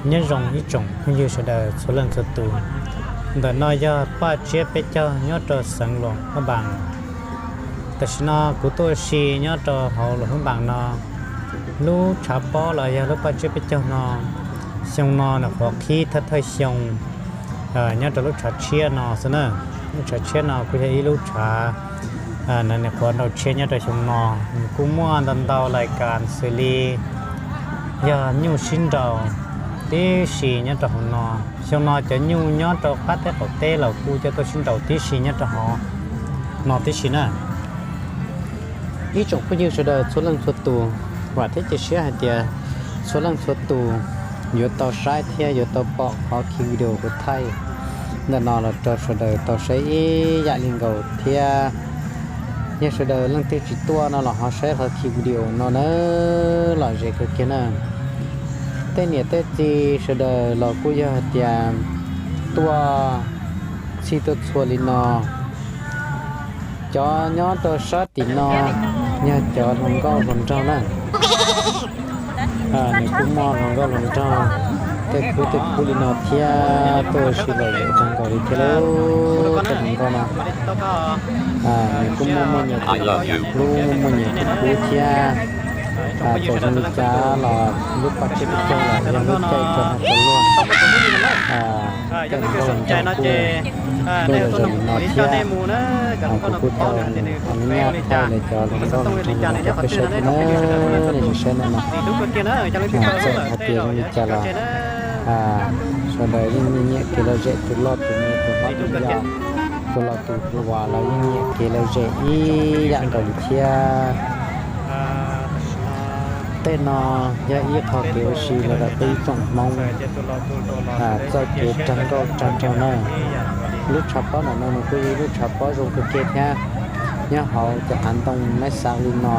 Nyob zoo ib tsoom phooj ywg sawv daws txhua leej txhua tus. Ntawm no yog Paj Tsiab Peb Caug nyob rau xeev Luam Phaj Npas. Tam sim no kuv tuaj ua si nyob rau hauv Luam Phaj Npas no. Lub tshav pob los yog lub Paj Tsiab Peb Caug no, xyoo no nws qhuav qhib thawj thawj xyoo nyob rau lub tshav tshiab no xwb na. Lub tshav tshiab no kuj yog ib lub tshav nws qhuav nrau tshiab nyob rau xyoo no. Nws kuj muaj ntau ntau lais kas xws li yog nyuj sib nraus tib si nyob rau hauv no. Xyoo no cov nyuj nyob rau qab teb qaum teb los kuj coj tuaj sib nraus tib si nyob rau hauv no tib si na. Ib tsoom phooj ywg sawv daws txhua leej txhua tus, vam thiab cia siab hais tias txhua leej txhua tus yuav tau saib thiab yuav tau pom qhov ki video kuv thaij ntawm no los rau sawv daws tau saib ib yam li nkaus thiab. Yog sawv daws leej twg tsis tuaj no los ho saib qhov ki video no na, lom zem kawg kiag na. Tej niam tej txiv sawv daws los kuj yog hais tias tuaj txhij tuaj txhua li no. Cov nyob rau sab tim no yog cov hluas nkauj hluas nraug na. Nws kuj muaj hluas nkauj hluas nraug tej khub tej khub li no thiab tuaj ua si lom zem tag nkaus li thiab lauj. Tej hluas nkauj no nws kuj muaj muaj nyias tus hlub, muaj muaj nyias tus hlub thiab. Txawm zoo li cas los lub Paj Tsiab Peb Caug los yog lub caij rau hauv cov luaj. Tej hluas nkauj hluas nraug kuj tuaj lom zem li no thiab. Kuv kuj tau ua nyab thaij li cov hluas nkauj hluas nraug li no rau peb saib thiab na. Nej saib ntawm no, txawm hais tias zoo li cas los sawv daws yeej nyiam nyiam kev lom zem, tus loj tus me, tus hlob tus yau, tus laus tus hluas los yeej nyiam kev lom zem ib yam nkaus li thiab. Tej no yog ib qho kev ua si los ntawm peb ib tsoom Hmoob txoj kev rag nkauj rag nraug na. Lub tshav pob ntawm no nws kuj yog ib lub tshav pob zoo kawg kiag thiab. Nyob hauv cov hav ntoo maib xav li no,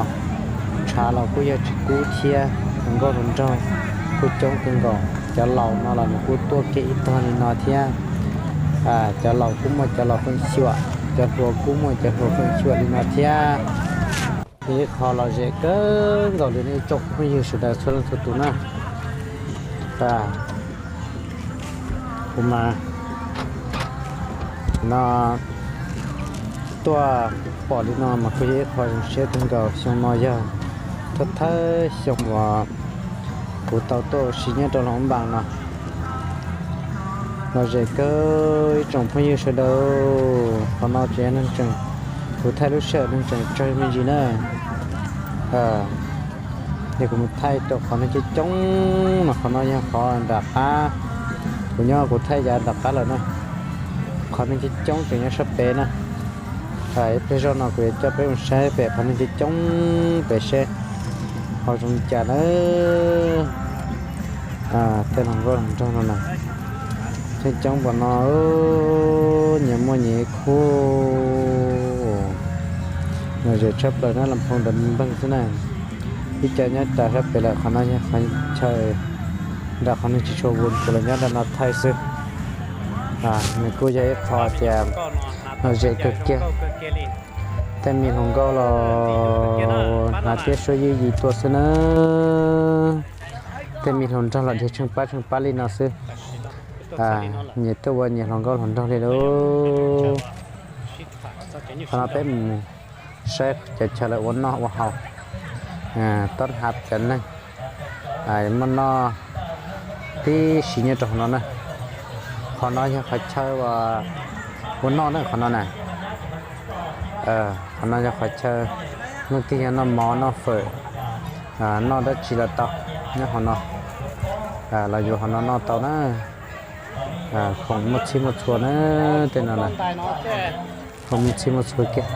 tshav los kuj yog tsis kub thiab, hluas nkauj hluas nraug kuj coob kawg nkaus. Cov laus no los nws kuj tuaj kiag ib tog li no thiab. Cov laus kuj muaj cov laus feem xyuam, cov hluas kuj muaj cov hluas feem xyuam li no thiab. Ib qho lom zem kawg nkaus li nej ib tsoom phooj ywg sawv daws txhua leej txhua tus na. Kuv mas no tuaj pom li no mas kuj yog ib qho zoo siab kawg nkaus. Xyoo no yog thawj thawj xyoo uas kuv tau tuaj ua si nyob rau Luam Phaj Npas no. Lom zem kawg ib tsoom phooj ywg sawv daws. Qhov no tseem yog neeg tseem, kuv thaij lub sij hawm neeg tseem tsawg me ntsis na. Yog kuv mus thaij rau qhov neeg coob coob no, qhov no yog qhov nram qab. Kuv nyob kuv thaij yav nram qab lawm na. Qhov neeg coob coob tseem nyob sab pem na. Ib pliag zoj no kuv yuav coj peb mus saib pem qhov neeg coob coob pem seb ho zoo li cas na. Tej hluas nkauj hluas nraug no na, coob coob npaum no, nyias muaj nyias ib khub. Lom zem tshaj plaws na, las phoo ntawd npeeg xwb na. Ib co nyob rau sab pem lawm, qhov no yog qhov chaw nram qhov neeg tsis tshua vus, kuv los nyob rau no thaij xwb. Nws kuj yog ib qho tias lom zem kawg kiag. Tej me hluas nkauj los hnav tiab suab yij yim tuaj xwb na. Tej me hluas nraug los dhia tsheej pab tsheej pab li no xwb. Nyias tuaj ua nyias hluas nkauj hluas nraug li lauj. Qhov no peb mus saib cov chaw lawv ua noj ua haus, tob hnav cov neeg muaj noj tib si nyob rau hauv no na. Qhov no yog qhov chaw ua noj na, qhov no na. Qhov no yog qhov chaw leej twg yog noj mov noj fawm, noj dab tsi los tau nyob hauv no. Los yuav hauv no noj tau na. Khoom muaj txhij muaj txhua na, tej no na. Khoom muaj txhij muaj txhua kiag.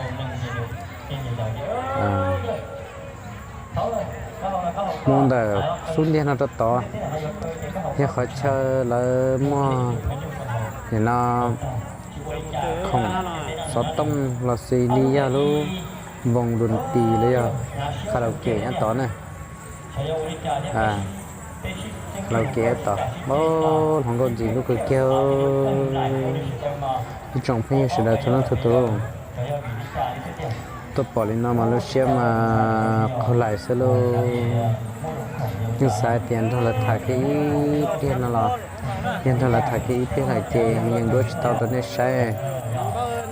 Mus ntawm xub ntiag no rau tod yog qhov chaw lawv muag nim no khoom xov tooj los xws li yog lub voos lus tis los yog karaoke nyob tod na. Karaoke nyob tod, hluas nkauj ntxim hlub kawg kiag. Ib tsoom phooj ywg sawv daws txhua leej txhua tus, tuaj pom li no mas lub siab mas qaug lais xwb lauj. Yeej xav tias nrog lawv tham kiag ib pliag no los, yog nrog lawv tham kiag ib pliag lawm ces yees duab tsis tau rau nej saib.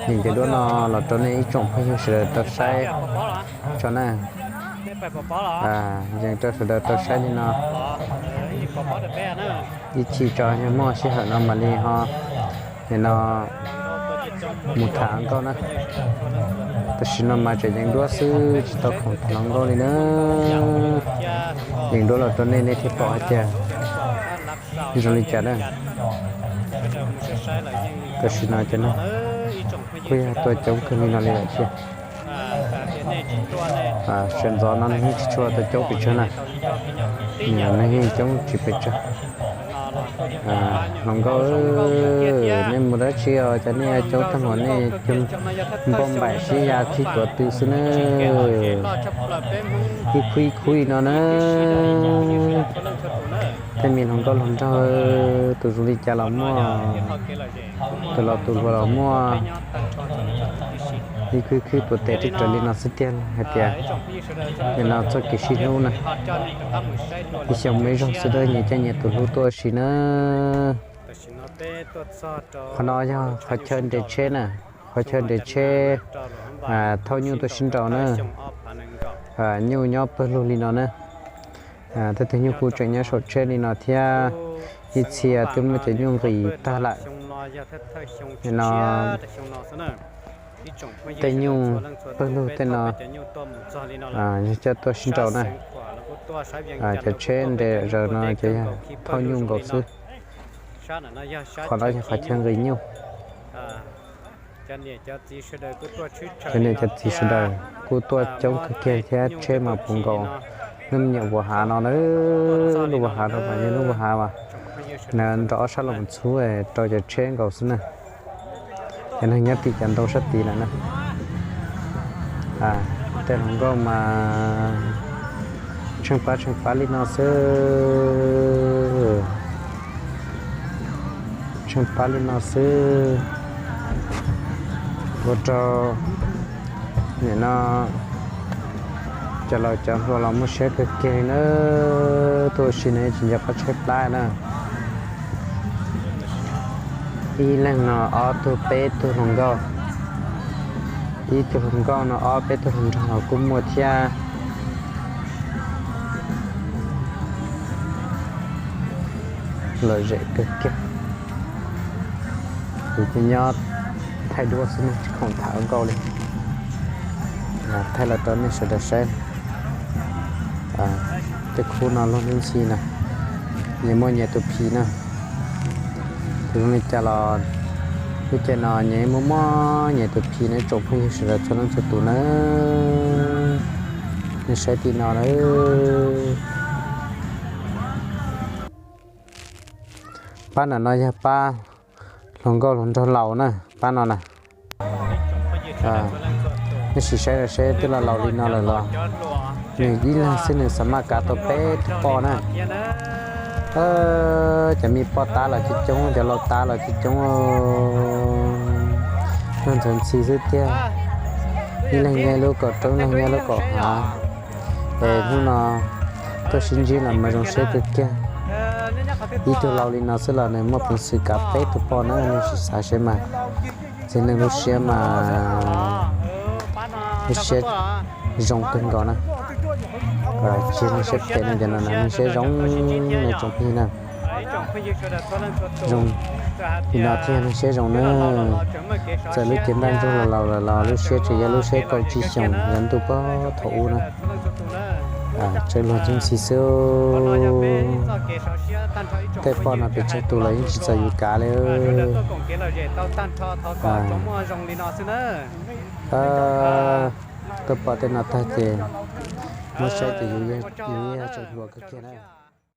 Yees cov duab no los rau nej ib tsoom phooj ywg sawv daws tau saib tso na. Yees rau sawv daws tau saib li no ib chim tso, yog muaj sij hawm no mam li ho nim no mus tham hluas nkauj na. Tam sim no mas tseem yees duab xwb tsis tau khoom tham hluas nkauj li na. Yees duab los rau nej, nej thiaj pom hais tias zoo li cas na. Tam sim no cov neeg kuj yog tuaj coob kawg li no li lawm thiab. Sawv ntxov no neeg yeej tsis tshua tau coob pes tsawg na. Neeg yeej coob tsis pes tsawg. Hluas nkauj, nej mus dab tsi os, cas nej coob tag npaum, nej cug npauj npaim sib ya sib tuav tw xwb na. Ib khub ib khub li no na. Tej me hluas nkauj hluas nraug, tus zoo li cas los muaj, tus laus tus hluas los muaj. Ib khub ib khub tuav tes ris raws li no xwb tiag hais tias nim no txoj kev sib hlub na, ib xyoos muaj ib zaug xwb na, nyias coj nyias tus hlub tuaj ua si na. Qhov no yog qhov chaw nres tsheb na, qhov chaw nres tsheb thauj nyuj tuaj sib nraus na. Nyuj nyob pawg lug li no na. Tej tug nyuj kuj tseem nyob saum tsheb li no thiab, ib txhia twb muab cov nyuj nqis tag lawm. Nim no tej nyuj pawg lug tej no yog coj tuaj sib nraus na. Cov tsheb nres zaws no ces yog thauj nyuj nkaus xwb. Qhov no yog qhov chaw nqis nyuj. Cov niam cov txiv sawv daws kuj tuaj coob kawg kiag thiab, tsheb mas puv nkaus lub me nyuam vuas hav no na. Lub vuas hav no mas yog lub vuas hav uas nws nrog ob sab los mus txhub rau cov tsheb nkaus xwb na. Cov neeg nyob tim cov ntoo sab tid lawm na. Tej hluas nkauj mas tsheej pab tsheej pab li no xwb. Tsheej pab li no xwb. Ua rau nim no cov laus cov hluas los muaj siab kawg kiag li na. Tuaj ua si no tsis nco qab tshaib plab na. Ib leeg no ob tug peb tug hluas nkauj, ib tug hluas nkauj no ob peb tug hluas nraug los kuj muaj thiab. Lom zem kawg kiag. Kuv ces nyob thaij duab xwb ne, tsis khoom tham hluas nkauj li. Thaij los rau nej sawv daws saib. Tej khub no luag ntxhi na, nyias muaj nyias tus phis na. Tus zoo li cas los lub caij no nyias muaj muaj nyias tus phis na, tsoom phooj ywg sawv daws txhua leej txhua tus na. Nej saib tim no na. Pab nram no yog pab hluas nkauj hluas nraug laus na, pab no na. Nej sim saib saib twb laus laus li no lawm los nws ib leeg xwb nws xav maj kav tau peb tug poj na. Cov me poj tab los coob coob, cov laus tab los coob coob, luag ntxhi ntxhi xwb tiag. Ib leeg nyob ib lub kaum roob, ib leeg nyob ib lub kaum hav. Es hnub no tuaj sib ntsib los mas zoo siab kawg kiag. Ib tug laus li no xwb los nws muaj peev xwm kav peb tug poj na, nej sim xav seb mas txiv neej lub siab mas lub siab zoo kawg nkaus na. Tsis yog neeg siab phem no, cov no neeg siab zoo na tsoom phooj ywg na. Zoo li no thiaj yog neeg siab zoo na. Txawm lub cev ntaj ntsug los laus lawm los lub siab tseem yog lub siab kaum tsib xyoos yav ntuj puag thaum ub na. Tseem luag ntxhi ntxhi xwb. Tej poj no pes tsawg tus los yeej tsis txawj yus kav li. Tuaj pom tej no tag ces muab saib ces yus yeej tseem hluas kawg kiag na.